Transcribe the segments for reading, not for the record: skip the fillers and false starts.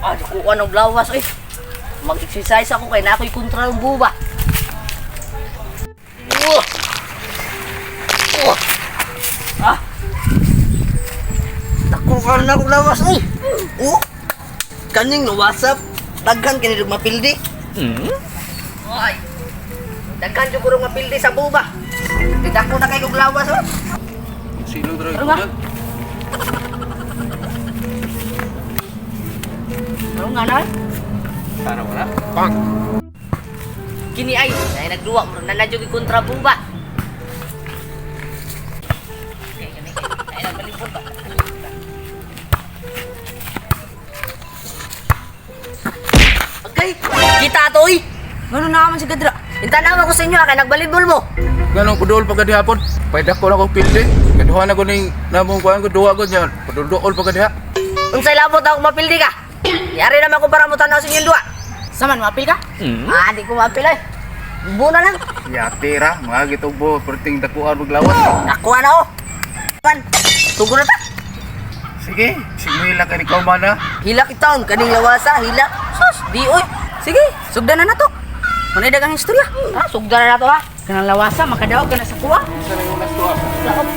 Ah, nakuha ng lawas eh. Mag-exercise ako kay na ako'y kontra ng buba. Oh! Oh! Ah! Nakuha na akong lawas eh. Oh! Kaning no WhatsApp, daghan kini og mapildi. Ay! Daghan jud ko rong mapildi sa buba. Dako na kay og lawas oh. Silo dra. Ano ba? Ano nga na? Para wala. Pang. Kini ay, ay nagduwa mo na na jud kontra buba. Okay, kani. Ay nagbalibot ba. Okay, kita to oy. Ngano na man si Gadra? Intanaw ako sa inyo ah, kay nagbalibol mo. Ganong pudol pa kadihapon. Pwede ko na kong pildi. Kaduha na ko ning namong kuan ko duha ko niya. Pudol-duol pa kadiha. Unsay labot ako mapildi ka? Yari naman ko para mo tanaw sa inyong duwa. Saman mapil ka? Ah, di ko mapil ay. Buna lang. Yati ra, mga gitugbo perting dakuan maglawas. Nakuha na oh. Man, tugo na ta. Sige, sigmila ka ni mana. Hila kita kaning lawasa, hila. Sus, di oy. Sige, sugdan na nato. Manay dagang istorya. Ah, sugdan na nato ha. Kanang lawasa makadaog ka na sa kuwa. Sa nang ulas to ah.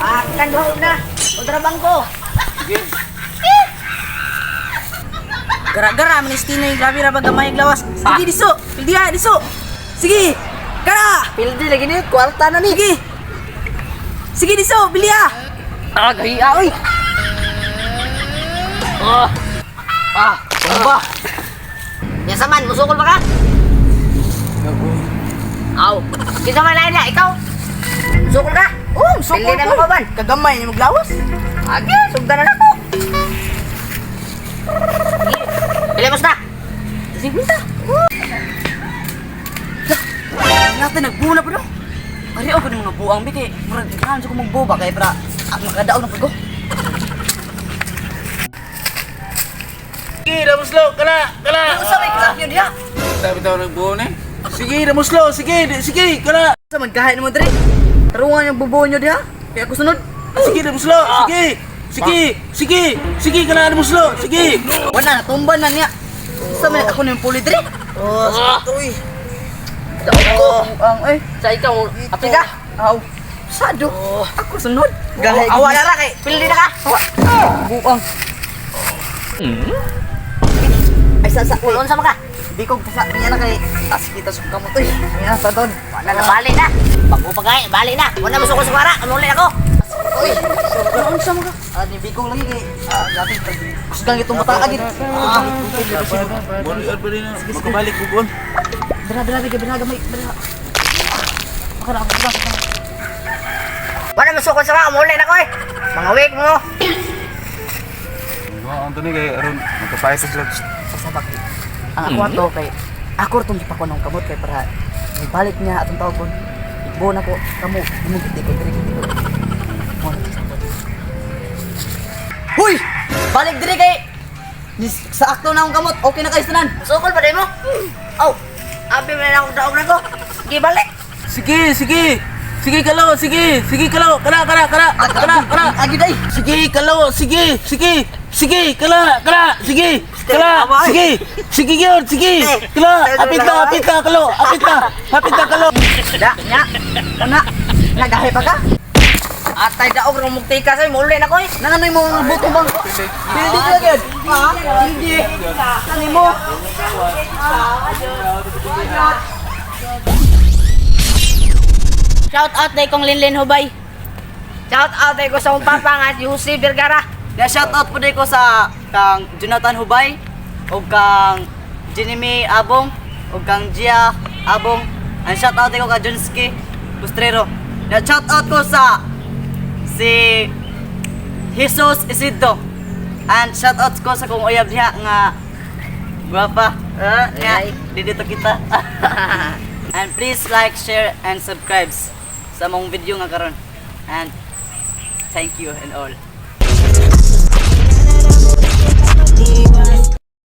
Ah, kanduha na. Kontra bangko. Sige. Gara-gara man ni Tinoy, grabe ra ba gamay ang lawas. Sige diso, pildiha diso. Sige. Gara. Pildi lagi ni, kwarta na ni. Sige. Sige diso, pildiha. Ah, gahiya oy. Ah. Ah, tumba. Yan saman, musukol ba ka? Naku. Aw. Kinsa man lain niya, ikaw? Musukol ka? Oh, sukol Pildi na mo ban. Kagamay ni maglawas. Age, sugdan na nako. Pili mo na. 50. Nata nagbuna pa no. Ari ako ng mga buang bi kay murag ganahan sa ko magboba kay para makadaog na pud ko. Sige, damuslo, kala, kala. Usa may klapyo diha. Sabi tayo nagbuo ni. Sige, damuslo, sige, sige, kala. Sa man gahay nimo diri. Tarungan yung bubuo nyo diha. Kaya ako sunod. Sige, damuslo, sige. Sige, sige, sige, kala damuslo, sige. Wala na tumban na niya. Sa man ako nang puli diri. Oh, sakit oy. Daog ko. Ang eh. Sa ikaw, api ka. Aw. Sado. Ako sunod. Gahay. Awa na ra kay pildi na ka. Buang. Ay sa sa Ulon sa maka. Di ko sa niya na kay tas kita sa kamot oy. Niya sa don. Wala na bali na. Bago pa kay, bali na. Wala mo sukol sa kwara, amuli ako. Oy, ano sa mga? Ah, ni Bigong lagi kay dati kusgang itong bata agad. Ah, Balik pa rin na. Makabalik ko buon. dara dara bigay dara gamay dara. Maka na ako ba? Wala mo sukol sa kwara, amuli na ko eh. Mga wik mo. Wa Anthony kay aron magkapayos sila. Sa bakit? Ang ako ato kay ako ra tong gipakon ng kamot kay para ibalik niya atong tawgon. Igbo na ko kamo imong di ko diri di ko. Mo na sa ko. Huy! Balik diri kay sa akto na akong kamot, okay na kayo tanan. Sukol pa din mo. Aw, abi man na akong daog na ko. Sige balik. Sige, sige. Sige kalo, sige. Sige kalo, kala kala kala. Kala kala. Agi day. Sige kalo, sige, sige. Sige, kala, kala, sige, kala, sige, sige yun, sige, kala, apit na, kalo, apit na, kalo. Da, nya. Kana, nagahe pa ka? Atay daog rong mugtika say, muli na ko eh. Nanganoy mo ang buto bang? Pildi ka gyud. Ha? Pildi. Kani mo? Shout out day kong Linlin Hubay. Shout out ay ko sa akong papa nga si Jose Vergara. Na shout out po ko sa kang Jonathan Hubay ug kang Jeremy Abong ug kang Gia Abong. Ang shout out ko ka Jonski Postrero. Na shout out ko sa si Jesus Isidro. And shout out ko sa kong uyab diha nga gwapa. Nga, di dito kita. And please like, share, and subscribe sa mong video nga karon. And thank you and all.